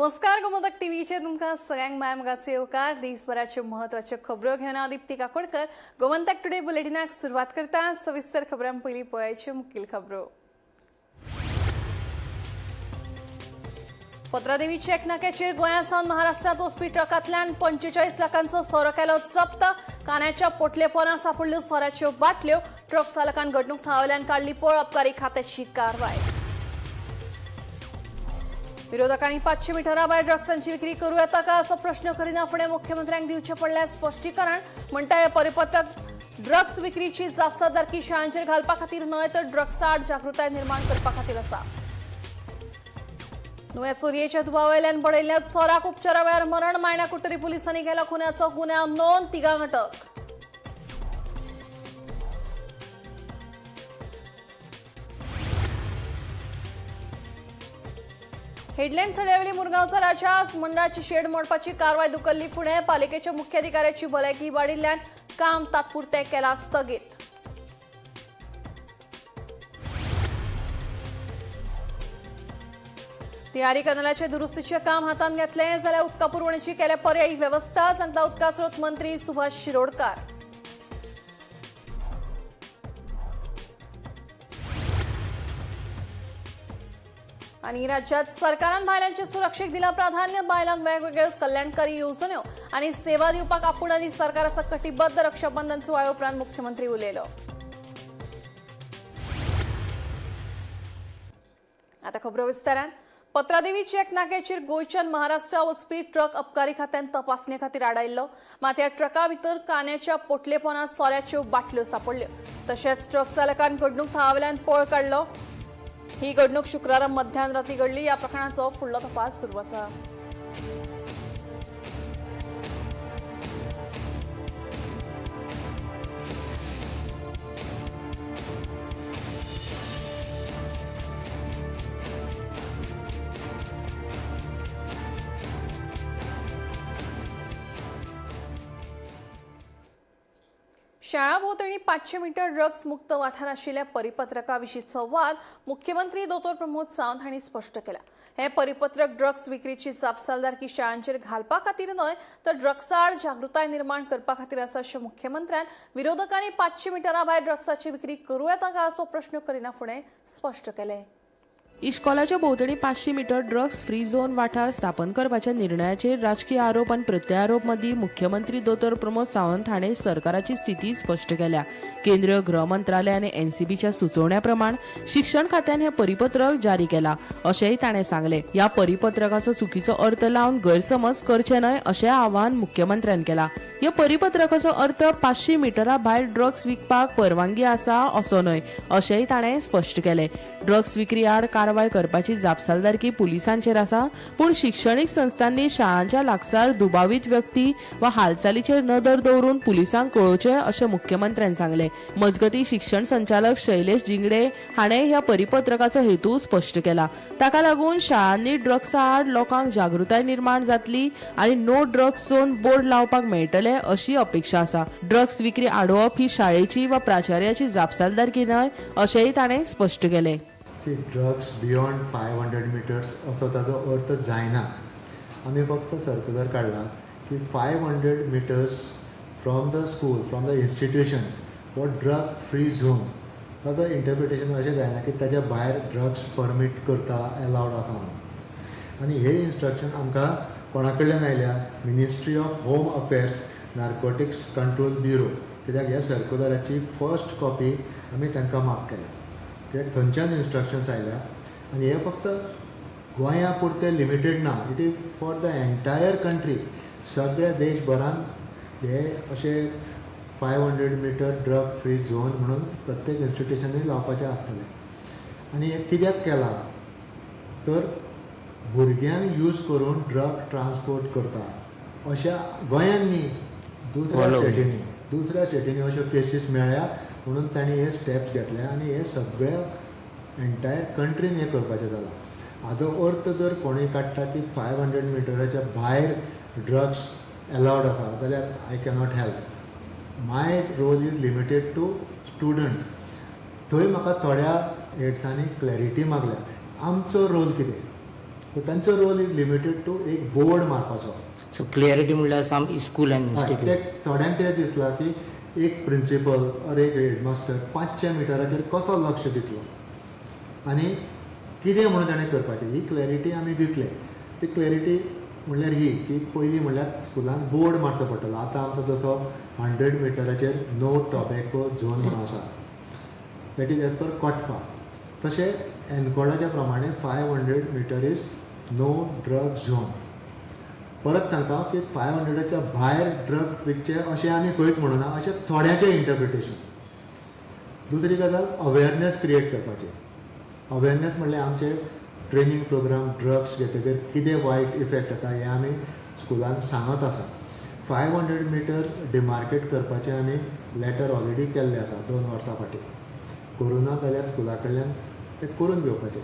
नमस्कार, गोमंतक टीव्हीचेर तुमकां सगळ्यांक माय मोगाचो येवकार. देशभराच्यो म्हत्वाच्यो खबरो घेवन हांव दीप्ती काकोडकर गोमंतक टुडे बुलेटिनाक सुरवात करता. सविस्तर खबरां पयलीं पळयाच्यो मुखेल खबरो. पत्रादेवी चेक नाक्याचेर गोंया सावन महाराष्ट्रांत वचपी ट्रकांतल्यान 45 लाखांचो सोरो केलो जप्त. कान्याच्या पोटलेपोना सापडल्यो सोऱ्याच्यो बाटल्यो. ट्रक चालकान घडणूक थळावयल्यान काडली पळ. अबकारी खात्याची कारवाय. विरोधकांनी 500 मिटरा भायर ड्रग्सांची विक्री करूं येता का असो प्रश्न करिना फुडें मुख्यमंत्र्यांक दिवचें पडल्यार स्पश्टीकरण. म्हणटा हें परिपत्रक ड्रग्स विक्रीची जापसालदारकी शाळांचेर घालपा खातीर न्हय तर ड्रग्सा आड जागृताय निर्माण करपा खातीर आसा. नुव्या चोरयेच्या दुबावावेल्यान बडयल्ल्या चोराक उपचारा वेळार मरण. मायणा कुडटरी पुलिसांनी केला खुन्याचो गुन्यांव नोंद. तिगांक अटक. हेडलँड सड्यावेली मुरगांवचा राजा मंडळाची शेड मोडपाची कारवाय धुकल्ली फुडें. पालिकेच्या मुख्याधिकाऱ्याची भलायकी वाडिल्ल्यान काम तात्पुरतें केलां स्थगीत. तियारी कॅनलाचे दुरुस्तीचें काम हातांत घेतलें जाल्यार उदका पुरवणेची केल्या पर्यायी वेवस्था, सांगता उदका स्रोत मंत्री सुभाष शिरोडकार. आणि राज्यात सरकारान बायलांचे सुरक्षेक दिला प्राधान्य. बायलांक वेगवेगळ्यो कल्याणकारी येवजण्यो आणि सेवा दिवपाक आपूण आनी सरकार आसा कटिबद्ध. रक्षाबंधन सुवाळ्या उपरांत मुख्यमंत्री उलयलो. आता खबरो विस्तारान. पत्रादेवी चेक नाक्याचेर गोंयच्यान महाराष्ट्रा वचपी ट्रक अबकारी खात्यान तपासणे खातीर आडायल्लो. मात ह्या ट्रका भितर कान्याच्या पोटलेपोनात सोऱ्याच्यो बाटल्यो सापडल्यो. तशेंच ट्रक चालकान घडणूक थळावेल्यान पळ काडलो. ही घडणूक शुक्रारा मध्यान राती घडली. या प्रकरणाचो फुडलो तपास सुरू आसा. शाळा भोवतणी 500 मीटर ड्रग्स मुक्त वाठार आशिल्ल्या परिपत्रका विशीं संवाद मुख्यमंत्री दोतोर प्रमोद सावंत हांणी स्पश्ट केला. हें परिपत्रक ड्रग्स विक्रीची जापसालदारकी शाळांचेर घालपा खातीर न्हय तर ड्रग्सा आड जागृताय निर्माण करपा खातीर आसा अशें मुख्यमंत्र्यान विरोधकांनी 500 मिटरा भायर ड्रग्साची विक्री करूं येता काय असो प्रश्न करिना फुडें स्पश्ट केलें. इश्कोलाच्या भोंवतणी 500 मीटर ड्रग्स फ्री झोन वाठार स्थापन करपाच्या निर्णयाचेर राजकी आरोप आनी प्रत्यारोप मदीं मुख्यमंत्री दोतोर प्रमोद सावंत हाणें सरकाराची स्थिती स्पश्ट केल्या. केंद्रीय गृह मंत्रालय आनी एनसीबीच्या सुचोवण्या प्रमाण शिक्षण खात्यान हें परिपत्रक जारी केलां अशेंय ताणें सांगलें. ह्या परिपत्रकाचो चुकीचो अर्थ लावन गैरसमज करचे न्हय अशें आवाहन मुख्यमंत्र्यान केलां. ह्या परिपत्रकाचो अर्थ 500 मिटरा भायर ड्रग्स विकपाक परवानगी आसा असो न्हय अशेंय ताणें स्पश्ट केलें. ड्रग्स विक्री आड कारवाय करपाची जापसालदारकी पुलिसांचेर आसा, पूण शिक्षणीक संस्थांनी शाळांच्या लागसार दुबावीत व्यक्ती वा हालचालीचेर नदर दवरून पुलिसांक कळोवचें अशें मुख्यमंत्र्यान सांगलें. मजगतीं शिक्षण संचालक शैलेश जिंगडे हाणें ह्या परिपत्रकाचो हेतू स्पश्ट केला. ताका लागून शाळांनी ड्रग्सा आड लोकांक जागृताय निर्माण जातली आनी नो ड्रग्स झोन बोर्ड लावपाक मेळटले अशी अपेक्षा आसा. ड्रग्स विक्री आडोवप ही शाळेची वा प्राचार्याची जापसालदारकी न्हय अशेंय ताणें स्पश्ट केलें. See, drugs beyond 500 meters असो ताजो अर्थ जायना. आमी फक्त सर्कुलर काडला की 500 meters from the school, from the institution हो ड्रग फ्री झोन. ताजो इंटरप्रिटेशन अशें जायना की ताज्या भायर ड्रग्स परमीट करता, एलावड आसा म्हणून. आनी हे इन्स्ट्रक्शन आमकां कोणा कडल्यान आयल्या? Ministry of Home Affairs, Narcotics Control Bureau. कित्याक ह्या सर्कुलराची फर्स्ट कॉपी आमी तांकां माफ केल्या, कित्याक थंयच्यान इन्स्ट्रक्शन्स आयल्या. आनी हें फक्त गोंया पुरतें लिमिटेड ना, it is for the entire country. सगळ्या देशभरान हे अशे 500 meter drug free zone म्हणून प्रत्येक इन्स्टिट्युशनांनी लावपाचें आसतलें. आनी हें कित्याक केलां तर भुरग्यांक यूज करून ड्रग ट्रान्सपोर्ट करता अशा गोंयान न्ही, दुसऱ्या स्टेटींनी, दुसऱ्या स्टेटींनी अश्यो केसीस मेळ्ळ्या म्हणून तांणी हे स्टेप्स घेतले आनी हे सगळ्या एंटायर कंट्रीन हें करपाचें जालां. हाजो अर्थ जर कोणूय काडटा की 500 मिटराच्या भायर ड्रग्स एलावड आसा जाल्यार I cannot help. My role is limited to students. थंय म्हाका थोड्या हेड्सांनी क्लॅरिटी मागल्या, आमचो रोल कितें. सो तांचो रोल is limited to एक बोर्ड मारपाचो. सो क्लियरिटी म्हणल्यार सम स्कूल अँड इन्स्टिट्यूट. ते थोड्यांक कितें दिसलां की एक प्रिंसिपल ऑर एक हेडमास्टर 500 मिटराचेर कसो लक्ष दितलो आनी कितें म्हणून ताणें करपाचें, ही क्लॅरिटी आमी दितले. ती क्लॅरिटी म्हणल्यार ही की पयलीं म्हणल्यार स्कुलान बोर्ड मारचो पडटलो. आतां आमचो जसो 100 मिटराचेर नो टोबॅको झोन म्हणून आसा, that is as per COTPA. तशें एनकोडाच्या प्रमाणे 500 meter is no drug zone. परत सांगता की 500च्या भायर ड्रग विकचे अशें आमी खंयच म्हणुना, अशें थोड्याचें इंटरप्रिटेशन. दुसरी गजाल अवेरनेस क्रिएट करपाची. अवेरनेस म्हणल्यार आमचे ट्रेनींग प्रोग्राम, ड्रग्स घेतकीर कितें वायट इफेक्ट जाता हें आमी स्कुलान सांगत आसा. 500 मिटर डिमार्केट करपाचें आमी लेटर ऑलरेडी केल्लें आसा 2 वर्सां फाटीं. करूं ना जाल्यार स्कुला कडल्यान तें करून घेवपाचें.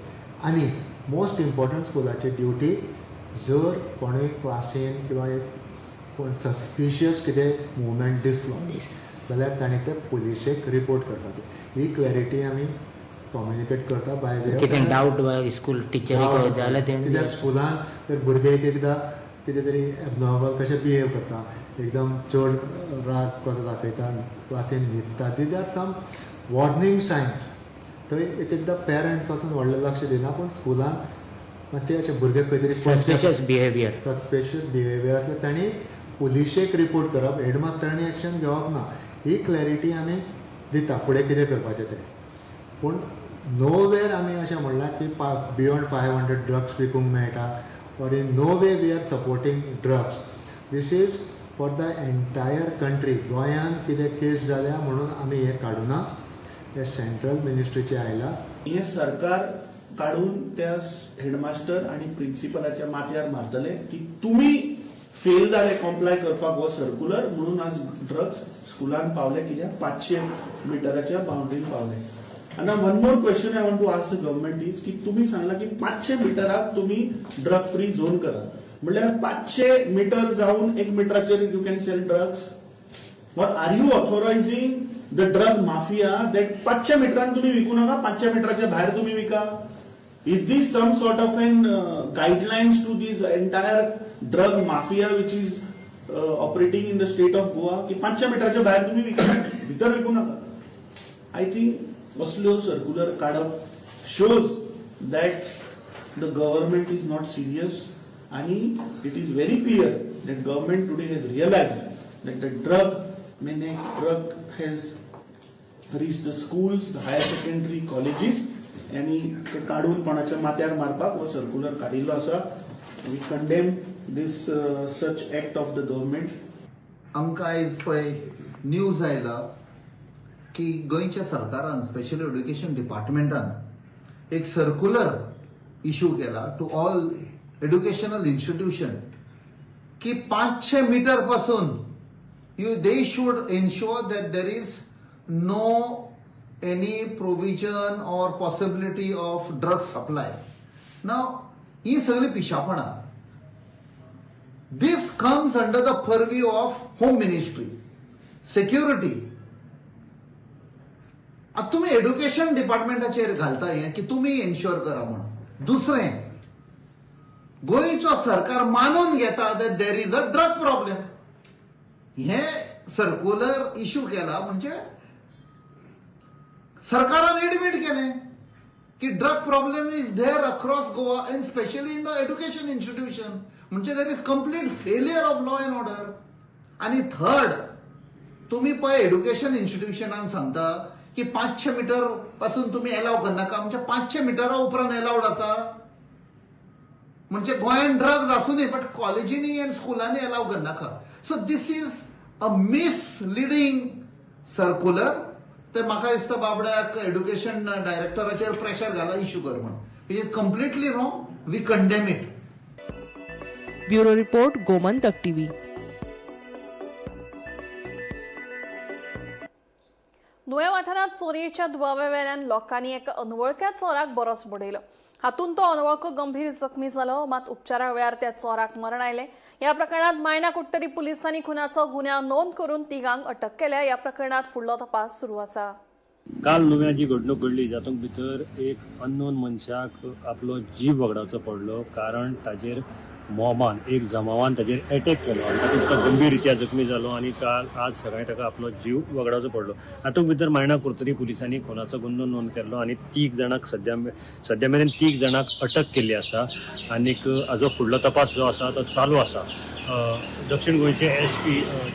आनी मोस्ट इम्पॉर्टंट स्कुलाची ड्युटी, जर कोणूय क्लासीन किंवा एक कोण सस्पिशियस कितें मुवमेंट दिसलो जाल्यार ताणें तें पुलिशेक रिपोर्ट करपाचें. ही क्लॅरिटी आमी कम्युनिकेट करता बाय वे. कितें डावट स्कूल टिचरीक जाल्यार तेणें कित्याक स्कुलान तर भुरगे एक एकदां कितें तरी एबनॉर्मल कशें बिहेव करता, एकदम चड राग कसो दाखयता, क्लासीन न्हिदता, these are some warning signs. थंय एक एकदां पेरंट पासून व्हडलें लक्ष दिना, पूण स्कुलान मातशें अशें भुरगे खंय तरी सस्पिशियस बिहेवियर सस्पिशियस बिहेवियर आसल्यार तांणी पुलिशेक रिपोर्ट करप, हेडमास्टरांनी एक्शन घेवप ना. ही क्लॅरिटी आमी दिता फुडें कितें करपाचें तें. पूण नो वेर आमी अशें म्हणलां की बियोंड 500 ड्रग्स विकूंक मेळटा or in no way we are supporting drugs. This is for the entire country. गोंयान कितें केस जाल्या म्हणून आमी हें काडुना, हें सेंट्रल मिनिस्ट्रीचें आयलां. हे सरकार काडून त्या हेडमास्टर आनी प्रिन्सिपलाच्या माथ्यार मारतले की तुमी फेल जाले कॉम्प्लाय करपाक हो सर्क्युलर, म्हणून आज ड्रग्स स्कुलान पावले, कित्याक 500 मिटराच्या बाउंड्रीन पावले. आनी one more question I want to ask the government is की तुमी सांगला की 500 मिटराक तुमी ड्रग फ्री झोन करात, म्हणल्यार 500 मिटर जावन 1 मिटराचेर you can sell drugs, or are you authorizing the drug mafia that 500 मिटरान तुम्ही विकू नका, 500 मिटराच्या भायर तुम्ही विका? Is this some sort of an guidelines to this entire drug mafia which is operating in the state of Goa की 500 मिटराच्या भायर तुम्ही विका, भितर विकू नका? I think असल्यो सर्क्युलर काडप shows that the government is not serious आणि it is very clear that government today has realize that the drug menace, drug has reached the schools, the higher secondary colleges आणि ते काडून कोणाच्या माथ्यार मारपाक हो सर्क्युलर काडिल्लो आसा. We condemn this such act of the government. आमकां आयज पळय न्यूज आयला की गोंयच्या सरकारान स्पेशल एड्युकेशन डिपार्टमेंटान एक सर्क्युलर इशू केला टू ऑल एड्युकेशनल इन्स्टिट्यूशन की 500 मिटर पासून you they should ensure that there is no any provision or possibility of drug supply. Now ही सगळी पिशापणां. This comes under the purview of Home Ministry, security. आता तुम्ही education डिपार्टमेंटाचेर घालता हें की तुमी ensure करा म्हणून. दुसरें, गोंयचो सरकार मानून घेता that there is a drug problem. हे सर्क्युलर इशू केला म्हणजे सरकारान एडमीट केलें की drug problem is there across Goa and specially in the education institution. म्हणजे there is complete failure of law and order. आणि थर्ड, तुम्ही पळय एड्युकेशन इन्स्टिट्यूशनान सांगता की 500 मिटर पासून तुम्ही एलाव करनाका, म्हणजे 500 मिटरा उपरांत एलावड आसा. म्हणजे गोंयान ड्रग्ज आसूं न्ही, बट कॉलेजींनी आनी स्कुलांनी एलाव करनाका. So this is a misleading circular. ते म्हाका दिसता बाबड्याक एड्युकेशन डायरेक्टराचेर प्रेशर घाला इशू कर म्हण. It is completely wrong. We condemn it. Bureau report, Gomantak TV. Nuvem वाठारांत चोरयेच्या दुबाव्या वेल्यान लोकांनी एका अनवळख्या चोराक बरोच बडयलो. हातूंत तो अनवळखो गंभीर जखमी जालो, मात उपचारा वेळार त्या चोराक मरण आयलें. ह्या प्रकरणात मायणा कुडटरी पुलिसांनी खुनाचो गुन्यांव नोंद करून तिगांक अटक केल्या. ह्या प्रकरणात फुडलो तपास सुरू आसा. काल नुव्या जी घडणूक घडली जातूंत भितर एक अननोन मनशाक आपलो जीव वगडावचो पडलो, कारण ताजेर मॉबान एक जमावान ताजेर एटॅक केलो आनी तातूंत तो गंभीर रित्या जखमी जालो आनी काल आज सकाळीं ताका आपलो जीव वगडावचो पडलो. हातूंत भितर मायणा कुर्तरी पुलिसांनी खुनाचो गुन्यांव नोंद केल्लो आनी 3 जाणांक सद्या मेरेन 3 जाणांक अटक केल्ली आसा आनीक हाजो फुडलो तपास जो आसा तो चालू आसा. दक्षिण गोंयचे SP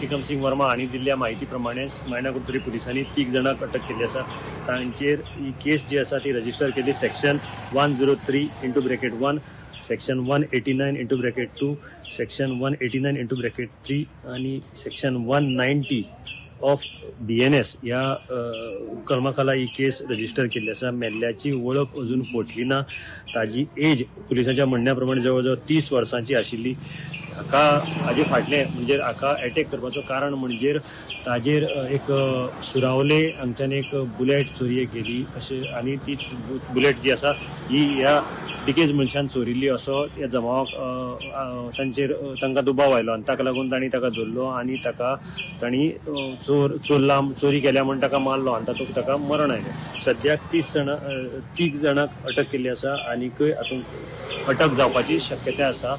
Tikam Singh Verma हांणी दिल्ल्या म्हायती प्रमाणे मायणा कुर्तरी पुलिसांनी 3 जाणांक अटक केल्ली आसा. तांचेर ही केस जी आसा ती रजिस्टर केली section 103(1), section 189(2), section 189(3) आनी सेक्शन 190 ऑफ BNS ह्या कलमा खाला ही केस रजिस्टर केल्ली आसा. मेल्ल्याची वळख अजून पटली ना. ताजी एज पुलिसांच्या म्हणण्या प्रमाणे जवळ जवळ 30 वर्सांची आशिल्ली. हाका हाजे फाटलें म्हणजे हाका एटॅक करपाचो कारण म्हणजे ताजेर एक सुरावले हांगच्यान एक बुलेट चोरयेक गेली अशें आनी ती बुलेट जी आसा ही ह्या डिकेज मनशान चोरिल्ली असो ह्या जमावाक तांचेर तांकां दुबाव आयलो आनी ताका लागून तांणी ताका धरलो आनी ताका तांणी चोरी केल्या म्हूण ताका मारलो आनी तातूंत ताका मरण आयलें. सद्याक 3 जाणांक अटक केल्ली आसा आनीकय हातूंत अटक जावपाची शक्यताय आसा.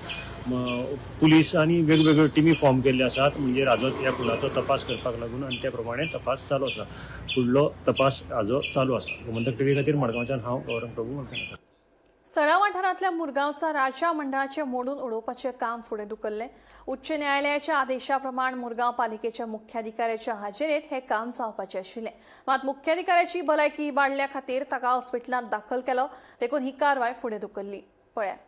पुलीस आनी वेगवेगळ्यो टिमी फॉर्म केल्ले आसात म्हणजे हाजो ह्या खुनाचो तपास करपाक लागून आनी त्या प्रमाणे तपास चालू आसा. फुडलो तपास हाजो चालू आसा. गोमंतक टीव्ही खातीर मडगांवच्यान हांव गौरव प्रभू मडगांवकार. सडा वाठारांतल्या मुरगांवचा राजा मंडळाचे मोडून उडोवपाचें काम फुडें धुकल्लें. उच्च न्यायालयाच्या आदेशा प्रमाण मुरगांव पालिकेच्या मुख्याधिकाऱ्याच्या हाजेरेत हें काम जावपाचें आशिल्लें. मात मुख्याधिकाऱ्याची भलायकी इबाडल्या खातीर ताका हॉस्पिटलांत दाखल केलो, देखून ही कारवाय फुडें धुकल्ली. पळयात.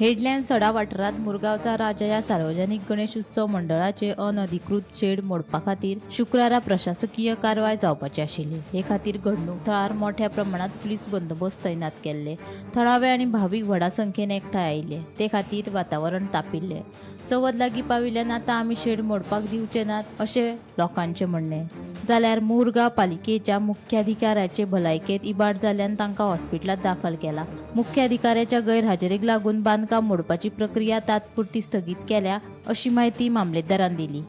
हेडलँड सडा वाठारांत मुरगांवचा राजा ह्या सार्वजनिक गणेश उत्सव मंडळाचे अनधिकृत शेड मोडपा खातीर शुक्रारा प्रशासकीय कारवाय जावपाची आशिल्ली. हे खातीर घडणूक थळार मोठ्या प्रमाणात पुलीस बंदोबस्त तैनात केल्ले. थळावे आनी भावीक व्हडा संख्येन एकठांय आयिल्ले. ते खातीर वातावरण तापिल्लें. चवथ लागीं पाविल्ल्यान आतां आमी शेड मोडपाक दिवचे नात अशें लोकांचें म्हणणें. जाल्यार मुरगांव पालिकेच्या मुख्याधिकाऱ्याचे भलायकेंत इबाड जाल्ल्यान तांकां हॉस्पिटलांत दाखल केला. मुख्याधिकाऱ्याच्या गैरहाजेरीक लागून बांदकाम मोडपाची प्रक्रिया तात्पुरती स्थगीत केल्या अशी म्हायती मामलेदारान दिली.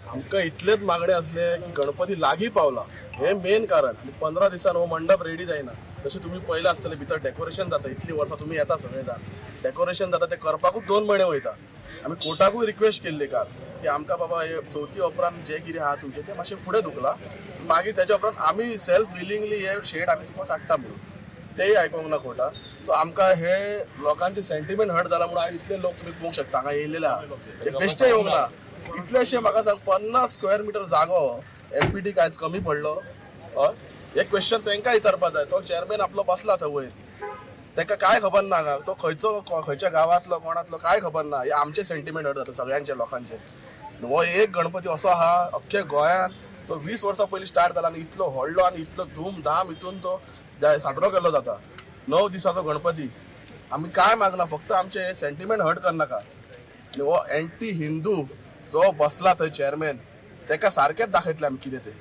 आमकां इतलेच मागणे आसले की गणपती लागीं पावला हें मेन कारण. आनी 15 दिसान हो मंडप रेडी जायना. जशें तुमी पळयलां आसतलें भितर डेकोरेशन जाता. इतलीं वर्सां तुमी येता सगळे जाण, डेकोरेशन जाता तें करपाकूच 2 म्हयने वयता. आमी कोर्टाकूय रिक्वेस्ट केल्ली काल की आमकां बाबा हे चवथी उपरांत जें कितें आहा तुमचें तें मातशें फुडें धुकला, मागीर तेच्या उपरांत आमी सेल्फ विलिंगली हे शेड आमी तुमकां काडटा म्हणून. तेय आयकोंक ना कोर्टाक. सो आमकां हे लोकांचे सेंटिमेंट हर्ट जाला म्हणून आयज इतले लोक तुमी पळोवंक शकता हांगा येयलेले आहा. हे बेश्टे येवंक ना. इतलेशे म्हाका सांग 50 स्क्वेअर मिटर जागो एमपीटी कांयच कमी पडलो. हय, हे क्वेश्चन तांकां विचारपा जाय. तो चेअरमॅन आपलो बसला थंय वयर, ताका कांय खबर ना हांगा तो खंयचो खंयच्या गांवांतलो कोणातलो कांय खबर ना. हे आमचे सेंटिमेंट हर्ट जाता सगळ्यांचे लोकांचे. हो एक गणपती असो आहा अख्ख्या गोंयांत तो 20 वर्सां पयलीं स्टार्ट जाला आनी इतलो व्हडलो आनी इतलो धूमधाम हितून तो साजरो केल्लो जाता. 9 दिसाचो गणपती. आमी कांय मागना, फक्त आमचे सेंटिमेंट हर्ट करनाका. आनी हो एंटी हिंदू जो बसला थंय चेअरमॅन ताका सारकेंच दाखयतले आमी कितें तें.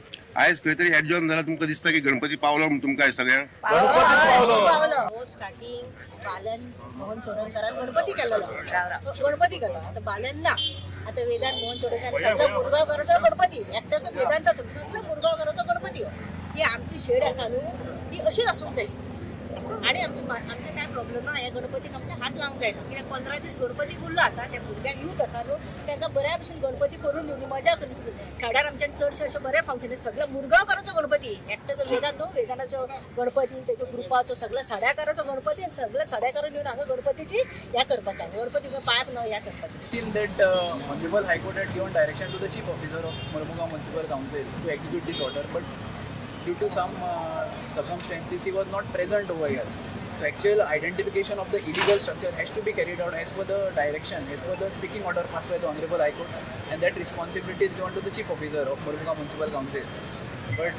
आयज खंय तरी एडजॉर्न जाला तुमकां दिसता की गणपती पावलो म्हूण तुमकां सगळ्यांक? गणपती पावलो. स्टार्टिंग बालन मोहन चोडणकारान गणपती केलेलो, गणपती केलो. आतां बालन ना, आतां वेदांत मोहन चोडणकार सगळो मुरगांवकाराचो गणपती एकट्याचो वेदांताचो सगळो मुरगांवकाराचो गणपती. ही आमची शेड आसा न्हू ती अशीच आसूंक जाय. आनी आमचे कांय प्रॉब्लेम ना. ह्या गणपतीक आमचे हात लावंक जायना कित्याक 15 दीस गणपती उरला. आतां त्या भुरग्यांक यूथ आसा न्हू तांकां बऱ्या भशेन गणपती करून दिवं, मजा करून दिवं. साड्यार आमच्या चडशे अशे बरे फंक्शन सगळ्या मुरगांवकाराचो गणपती एकट्याचो वेदांत न्हू, वेदांताचो गणपती तेच्या ग्रुपाचो सगळ्या सड्याकाराचो गणपती आनी सगळ्या सड्याकारान येवन हांगा गणपतीची ह्या करपाचें, गणपती पांय न्हू ह्या करपाचें. Seen that Honorable High Court had given direction to the Chief Officer of Mormugao Municipal Council to execute this order, but due to some circumstances he was not present over here. So actual identification of the illegal structure has to be carried out as per the direction, as per the speaking order passed by the Honorable High Court, and that responsibility is given to the Chief Officer of Mormugao Municipal Council. But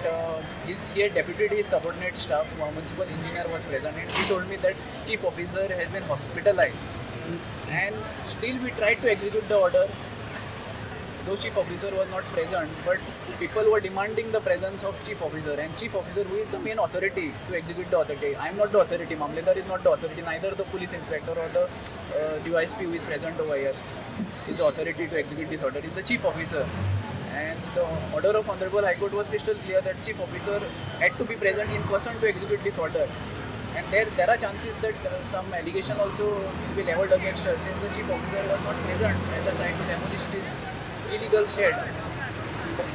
he had deputed his subordinate staff, municipal engineer was present, and he told me that Chief Officer has been hospitalized. And still we tried to execute the order. Though chief officer was not present, but people were demanding the presence of chief officer, and chief officer who is the main authority to execute the authority. I am not the authority, Mamledar is not the authority, neither the police inspector or the DYSP who is present over here is the authority to execute this order. It is the chief officer. And the order of Honorable High Court was crystal clear that chief officer had to be present in person to execute this order. And there are chances that some allegation also will be leveled against us since the chief officer was not present at the site to demolish this illegal shed.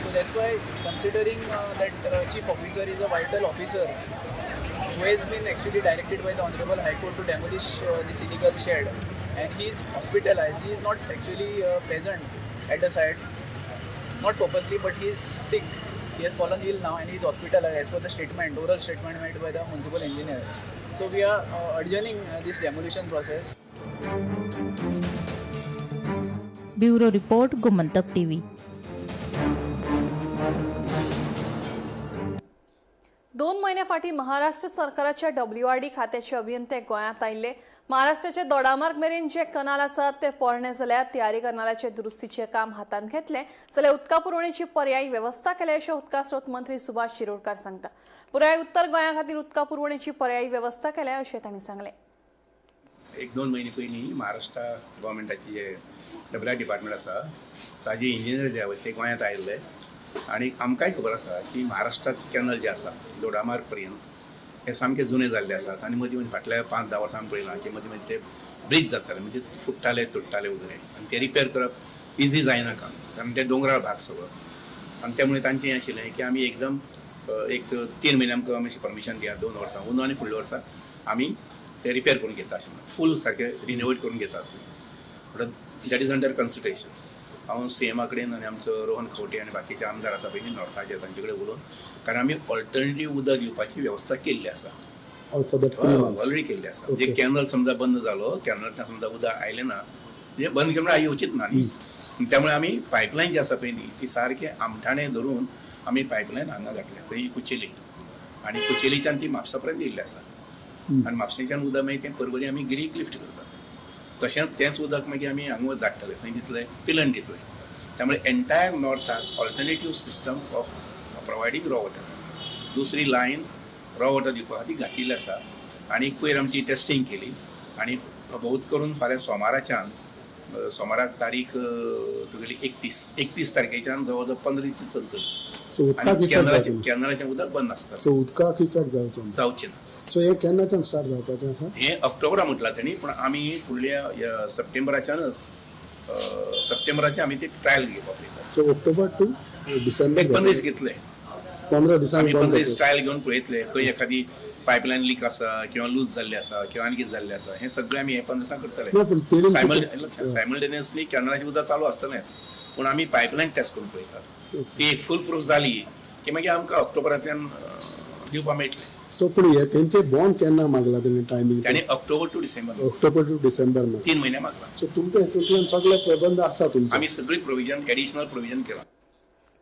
So that's why, considering that chief officer is a vital officer who has been actually directed by the Honorable High Court to demolish this illegal shed, and he is hospitalized. He is not actually present at the site, not purposely, but he is sick. He has fallen ill now and he is hospitalized as per the statement, oral statement made by the municipal engineer. So we are adjourning this demolition process. Bureau report, Gomantak TV. 2 म्हयन्या फाटीं महाराष्ट्र सरकाराच्या WRD खात्याचे अभियंते गोंयांत आयिल्ले. महाराष्ट्राचे दोडामार्ग मेरेन जे कनाल आसात ते पोरणे जाल्यार तियारी कनालाचे दुरुस्तीचें काम हातांत घेतलें जाल्यार उदका पुरवणेची पर्यायी वेवस्था केल्या अशें उदका स्रोत मंत्री सुभाष शिरोडकार सांगता. पुराय उत्तर गोंया खातीर उदका पुरवणेची पर्यायी वेवस्था केल्या अशें तांणी सांगलें. 1-2 म्हयने पयलीं महाराष्ट्र गव्हर्मेंटाची जे डब्ल्यू आर डिपार्टमेंट आसा ताजे इंजिनियर जे आसा ते गोंयांत आयिल्ले आनी आमकांय खबर आसा की महाराष्ट्राचे कॅनल जे आसात दोडामार्ग पर्यंत हे सामके जुने जाल्ले आसात आनी मदीं मदीं फाटल्या 5-10 वर्सां आमी पळयलां की मदीं मदीं ते ब्रिज जाताले, म्हणजे फुट्टाले तुट्टाले वगैरे आनी ते रिपेर करप इजी जायना काम, कारण ते दोंगराळ भाग सगळो. आनी त्यामुळे तांचें हें आशिल्लें की आमी एकदम एक 3 म्हयने आमकां मातशें परमिशन दिया, 2 वर्सां अंदू आनी फुडल्या वर्सा आमी ते रिपेर करून घेता आशिल्लें, फूल सारकें रिनोवेट करून घेता आशिल्लें. That is under consideration. हांव सी एमा कडेन आनी आमचो रोहन खंवटे आनी बाकीचे आमदार आसा पळय न्ही नॉर्थाचे तांचे कडेन उलोवन, कारण आमी ऑल्टरनेटीव उदक दिवपाची वेवस्था केल्ली आसा, ऑलरेडी केल्ली आसा. म्हणजे कॅनल समजा बंद जालो, कॅनलांतल्यान समजा उदक आयलें ना म्हणजे बंद केलें म्हळ्यार येवचीच ना न्ही, त्यामुळे आमी पायपलायन जी आसा पळय न्ही ती सारकें आमठाणे धरून आमी पायपलायन हांगा घातल्या खंय कुचेली, आनी कुचेलीच्यान ती म्हापसा पर्यंत येयल्ली आसा आनी म्हापशेच्यान उदक मागीर तें परवरी आमी गिरीक लिफ्ट करतात. तशेंच तेंच उदक मागीर आमी हांगा धाडटले खंय दितले पिलन दितले. त्यामुळे एंटायर नॉर्थाक alternative system of providing raw water, दुसरी लायन रॉ वॉटर दिवपा खातीर घातिल्ली आसा. आनी पयर आमची टेस्टींग केली आनी बहुत करून फाल्यां सोमाराच्यान, सोमाराक तारीख तुगेली 31 तारखेच्यान जवळ जवळ 15 दीस चलतली. कॅनलाचें उदक बंद आसता, उदकाक इफेक्ट जावचें ना. सो हे केन्नाच्यान स्टार्ट जावपाचें आसा? हें ऑक्टोबरा म्हटलां तेणी, पूण आमी फुडल्या सप्टेंबराच्यानच सप्टेंबराचे आमी ते ट्रायल घेवपाक पळयतात. सो ऑक्टोबर टू डिसेंबर 15 दीस घेतले, 15 दिसांनी 15 दीस ट्रायल घेवन पळयतले खंय एखादी पायपलायन लीक आसा किंवा लूज जाल्ली आसा किंवा आनी कितें जाल्लें आसा, हें सगळें आमी हे 15 दिसांक करतले. सायमल्टेनियसली कॅनलाचें उदक चालू आसतलेंच, पूण आमी पायपलायन टेस्ट करून पळयतात. ती एक फूल प्रूफ जाली की मागीर आमकां ऑक्टोबरांतल्यान दिवपाक मेळटलें. सो पूण हे तेंचे बॉन्ड केन्ना मागला तेणी टायमींग? तांणी October to December, October to December 3 म्हयने मागला. सो तुमच्या हितूंतल्यान सगळे प्रबंध आसा तुमचे? आमी सगळी प्रोविजन, एडिशनल प्रोविजन केलां.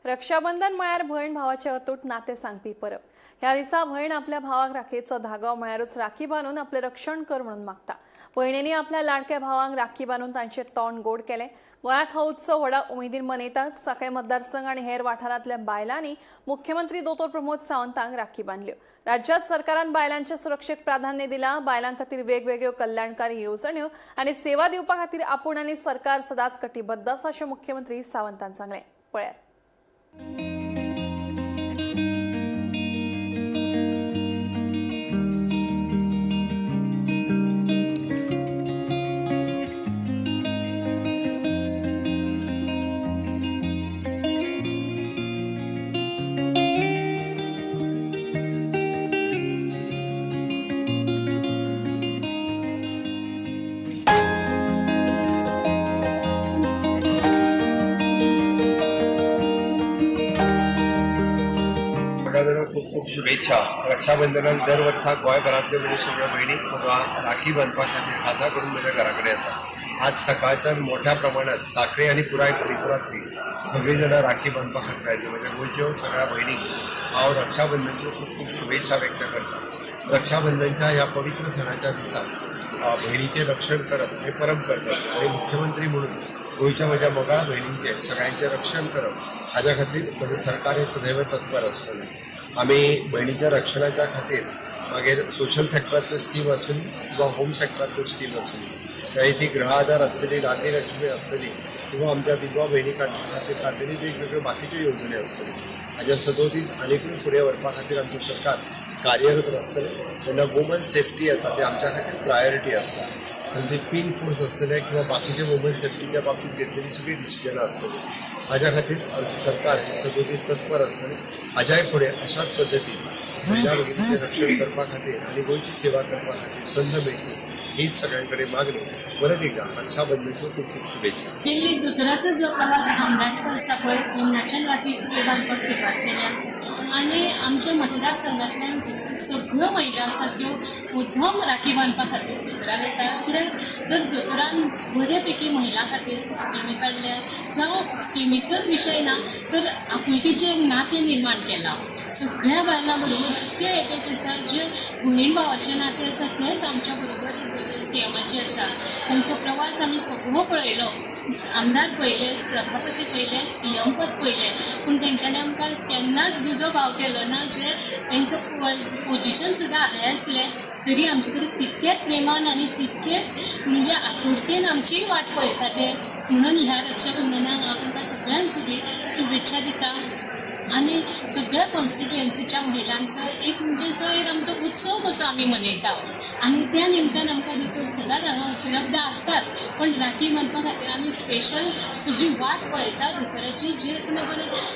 रक्षाबंधन म्हळ्यार भयण भावाचे अतूट नातें सांगपी परब. ह्या दिसा भयण आपल्या भावाक राखयेचो धागो म्हळ्यारूच राखी बांदून आपलें रक्षण कर म्हणून मागता. भयणींनी आपल्या लाडक्या भावांक राखी बांदून तांचें तोंड गोड केलें. गोंयांत हो उत्सव व्हडा उमेदीन मनयतात. सांखळे मतदारसंघ आनी हेर वाठारांतल्या बायलांनी मुख्यमंत्री दोतोर प्रमोद सावंतांक राखी बांदल्यो. राज्यात सरकारान बायलांच्या सुरक्षेक प्राधान्य दिलां. बायलां खातीर वेगवेगळ्यो कल्याणकारी येवजण्यो आनी सेवा दिवपा खातीर आपूण आनी सरकार सदांच कटिबद्ध आसा अशें मुख्यमंत्री सावंतान सांगलें. पळयात. खूब खूब शुभेच्छा. रक्षाबंधनाक दर वर्सा गोंयभरांतल्यो म्हणजे सगळ्यो भयणी म्हाका राखी बांदपा खातीर खासा करून म्हज्या घरा कडेन येता. आज सकाळच्यान मोठ्या प्रमाणात सांखळे आनी पुराय परिसरांतली सगळीं जाणां राखी बांदपा खातीर आयली. म्हज्या गोंयच्यो सगळ्या भयणींक हांव रक्षाबंधनच्यो खूब खूब शुभेच्छा व्यक्त करता. रक्षाबंधनच्या ह्या पवित्र सणाच्या दिसा भयणीचें रक्षण करप हें परम कर्तव्य आनी मुख्यमंत्री म्हणून गोंयच्या म्हज्या मोगाळ भयणींचें सगळ्यांचें रक्षण करप हाज्या खातीर म्हजें सरकार हें सदैव तत्पर आसतलें. आमी भयणीच्या रक्षणाच्या खातीर मागीर सोशल सेक्टरांतल्यो स्कीम आसूं किंवा होम सेक्टरांतल्यो स्कीम आसूं, चाहे ती गृह आधार आसतली, लाडली लक्ष्मी आसतली किंवा आमच्या विधवा भयणी खातीर काडलेली वेगवेगळ्यो बाकीच्यो येवजण्यो आसतल्यो, हाज्या सदोदीत आनीकूय फुडें व्हरपा खातीर आमचें सरकार कार्यरत आसतलें. तेन्ना वुमन सेफ्टी येता ते आमच्या खातीर प्रायोरिटी आसता. आनी ती पिंक फोर्स आसतले किंवा बाकीचे वुमन सेफ्टीच्या बाबतीत घेतलेली सगळीं डिसिजनां आसतली, हाज्या खातीर आमचें सरकार हें सदोदीत तत्पर आसतलें. हाज्याय फुडें अशाच पद्दतीन महिला भगिनीचें रक्षण करपा खातीर आनी गोंयची सेवा करपा खातीर संद मेळची हीच सगळ्यां कडेन मागणी. परत एकदा रक्षाबंधनाच्यो खूब खूब शुभेच्छा. दिल्ली दोतोराचो जो प्रवास आमदारको आसा पळय तेन्नाच्यान राती स्कूल बांदपाक सुरवात केल्या आनी आमच्या मतदारसंघांतल्यान सगळ्यो महिला आसा ज्यो मुद्दम राखी बांदपा खातीर दोतोराक येता, कित्याक तर दोतोरान बरे पैकी महिलां खातीर स्किमी काडल्या. जावं स्किमीचोच विशय ना तर आपुलकीचें एक नातें निर्माण केलां. सगळ्या बायलां बरोबर इतकें एटॅच आसा, जे भयण भावाचें नातें आसा तेंच आमच्या बरोबर सीएमाचें आसा. तांचो प्रवास आमी सगळो पळयलो, आमदार पळयले, सभापती पळयले, सीएम पद पळयलें, पूण तेंच्यांनी आमकां केन्नाच दुजो भाव केलो ना. जे तेंचो पोजिशन सुद्दां हाय आसलें तरी आमचे कडेन तितकेच प्रेमान आनी तितकेच म्हणजे आतुरतेन आमची वाट पळयता ते. म्हणून ह्या रक्षाबंधनाक हांव तुमकां सगळ्यांक शुभेच्छा दिता आनी सगळ्या कॉन्स्टिट्युएन्सीच्या महिलांचो एक म्हणजे जो एक आमचो उत्सव कसो आमी मनयता आनी त्या निमतान आमकां दोतोर सदांच हांगा उपलब्ध आसताच, पण राखी बांदपा खातीर आमी स्पेशल सगळी वाट पळयता दोतोराची, जे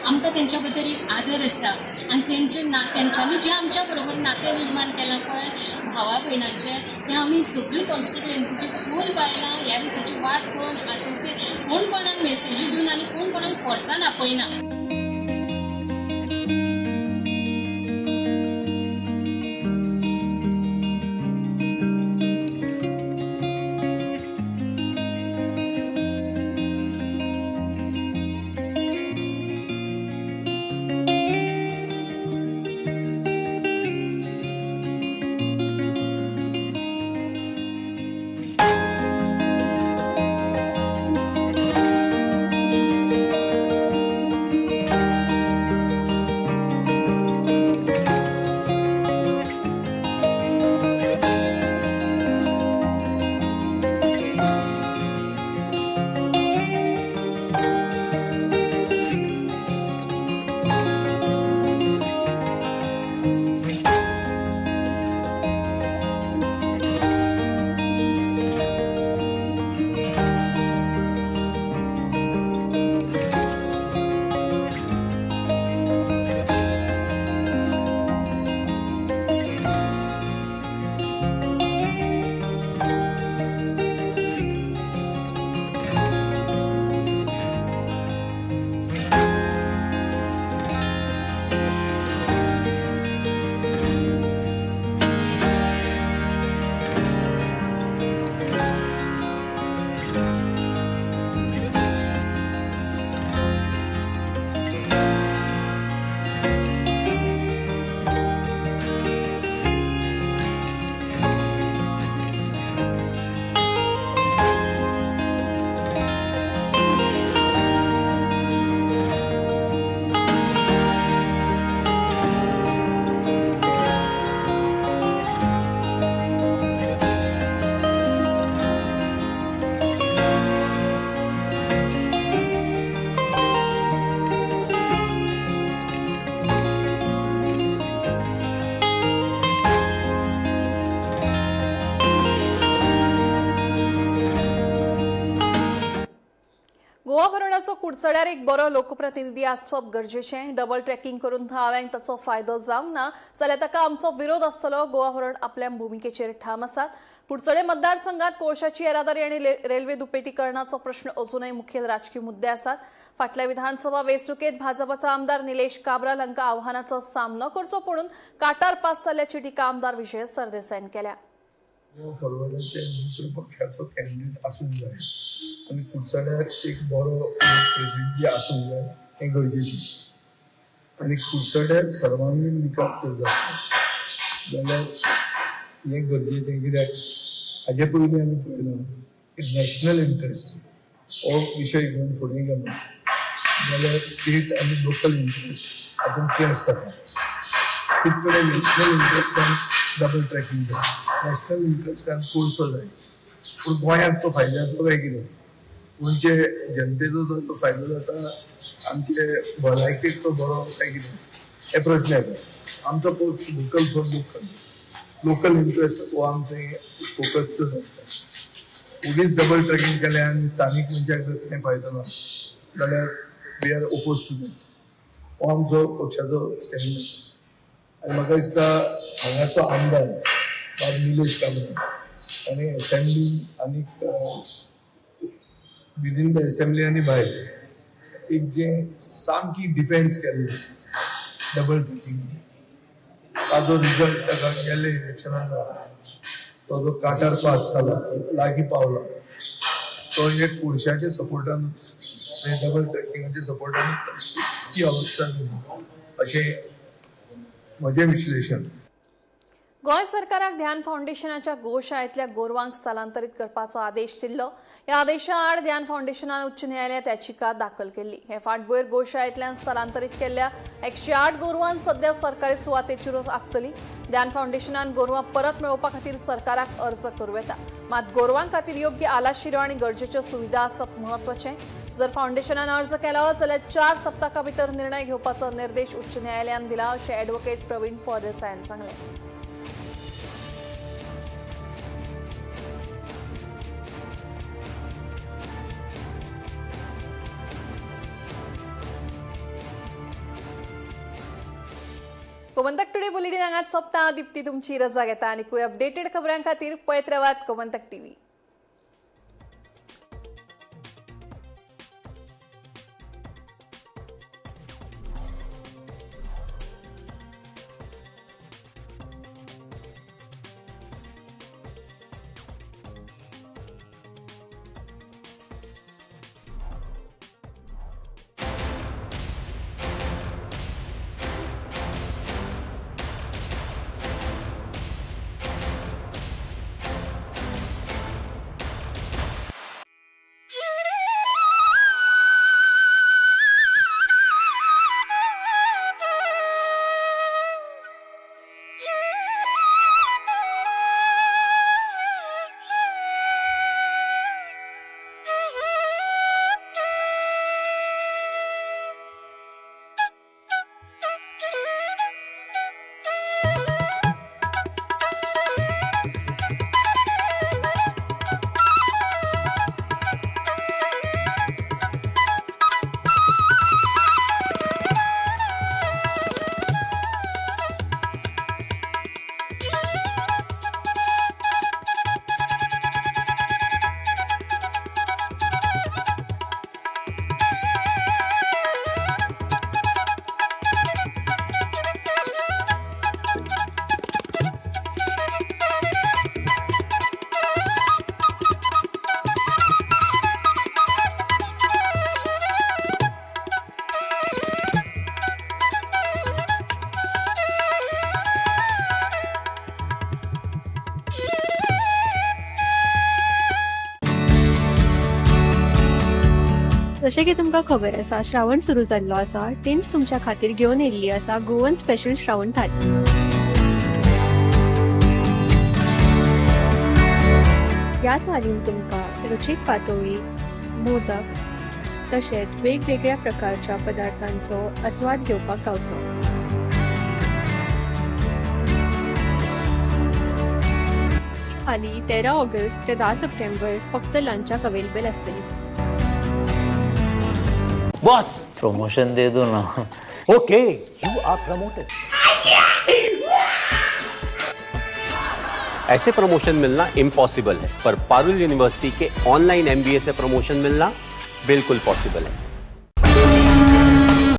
आमकां तेंच्या बद्दल एक आदर आसा आनी तेंचे ना तेंच्यांनी जें आमच्या बरोबर नातें निर्माण केलां पळय भावा भयणाचें, तें आमी सगळी कॉन्स्टिट्युएन्सीची फूल बायलां ह्या दिसाची वाट पळोवन आतुरतेन कोण कोणाक मेसेजी दिवन आनी कोण कोणाक फोर्सान आपयना. गोवा फॉरवर्डाचो कुडचड्यार एक बरो लोकप्रतिनिधी आसप गरजेचें. डबल ट्रॅकिंग करून थळाव्यांक ताचो फायदो जावंक ना जाल्यार ताका आमचो विरोध आसतलो. गोवा फॉरवर्ड आपल्या भुमिकेचेर ठाम आसात. कुडचडे मतदारसंघात कोळशाची येरादारी आनी रेल्वे दुपेटीकरणाचो प्रश्न अजूनय मुखेल राजकी मुद्दे आसात. फाटल्या विधानसभा वेंचणुकेत भाजपाचो आमदार निलेश काब्राल हांकां आव्हानाचो सामनो करचो पडून काटार पास जाल्ल्याची टिका आमदार विजय सरदेसायान केल्या. फॉरवर्डाचे मित्र पक्षाचो कॅन्डिडेट आसूंक जाय आनी कुडचड्यार एक बरो प्रतिनिधी आसूंक जाय हें गरजेचें. आनी कुडचड्यार सर्वांगीण विकास तर जाता जाल्यार हें गरजेचें, कित्याक हाजे पयलीं आमी पळयलां की नॅशनल इंट्रस्ट हो विशय घेवन फुडें गेलो जाल्यार स्टेट आनी लोकल इंट्रस्ट हातूंत क्लॅश जाता. खूब कडेन नॅशनल इंट्रस्टान डबल ट्रॅकिंग जाय, नॅशनल इंट्रस्टान कोळसो जाय, पूण गोंयाक तो फायदो जातलो काय कितें, गोंयचे जनतेचो जो फायदो जाता आमचे भलायकेक तो बरो काय कितें हे प्रश्न येता. आमचो पक्ष vocal for local, local interest हो आमचे फोकस आसता. ओगीच डबल ट्रॅकिंग केलें आनी स्थानीक मनशाक जर कांय फायदो ना जाल्यार we are oppose to that. हो आमचो पक्षाचो स्टँड आसा. आनी म्हाका दिसता हांगाचो आमदार बाब निलेश काब्राल आनी एसेंब्ली आनी विदीन the assembly आनी भायर एक जे सामकी डिफेन्स केल्ली डबल ट्रॅकिंगाची, ताजो रिजल्ट ताका गेल्ले इलेक्शनान मेळ्ळा. तो जो काटार पास जाला, लागीं पावला, तो एक कोळशाच्या सपोर्टान, डबल ट्रॅकिंगाच्या सपोर्टान ती अवस्था जाली अशें म्हजें विश्लेशण. गोंय सरकाराक ध्यान फावंडेशनाच्या गोशाळेंतल्या गोरवांक स्थलांतरीत करपाचो आदेश दिल्लो. ह्या आदेशा आड ध्यान फावंडेशनान उच्च न्यायालयांत याचिका दाखल केल्ली. हे फाटभुंयेर गोशाळेंतल्यान स्थलांतरीत केल्ल्या 108 गोरवां सध्या सरकारी सुवातेचेरूच आसतली. ध्यान फावंडेशनान गोरवां परत मेळोवपा खातीर सरकाराक अर्ज करूं येता. मात गोरवां खातीर योग्य आलाशिरो आनी गरजेच्यो सुविधा आसप म्हत्वाचें. जर फावंडेशनान अर्ज केलो जाल्यार 4 सप्तकां भितर निर्णय घेवपाचो निर्देश उच्च न्यायालयान दिला अशें ॲडव्होकेट प्रवीण फळदेसायान सांगलें. गोमंतक टुडे बुलेटिन हांगाच सोंपता. दीप्ती तुमची रजा घेता आनी अपडेटेड खबरां खातीर पळयत रावात गोमंतक टीव्ही. जशें की तुमकां खबर आसा, श्रावण सुरू जाल्लो आसा. टिम्स तुमच्या खातीर घेवन येयल्ली आसा गोवन स्पेशल श्रावण थाली. ह्या थालीन तुमकां रुचीक पातोळी, मोदक तशेंच वेगवेगळ्या प्रकारच्या पदार्थांचो आस्वाद घेवपाक गावतलो. थाली 13 ऑगस्ट ते 10 सप्टेंबर फक्त लंचाक अवेलेबल आसतली. बॉस, प्रमोशन दे दो ना. Okay, you are promoted. ऐसे प्रमोशन मिलना इम्पॉसिबल है, पर पारुल यूनिवर्सिटी के ऑनलाइन एमबीए से प्रमोशन मिलना बिल्कुल पॉसिबल है.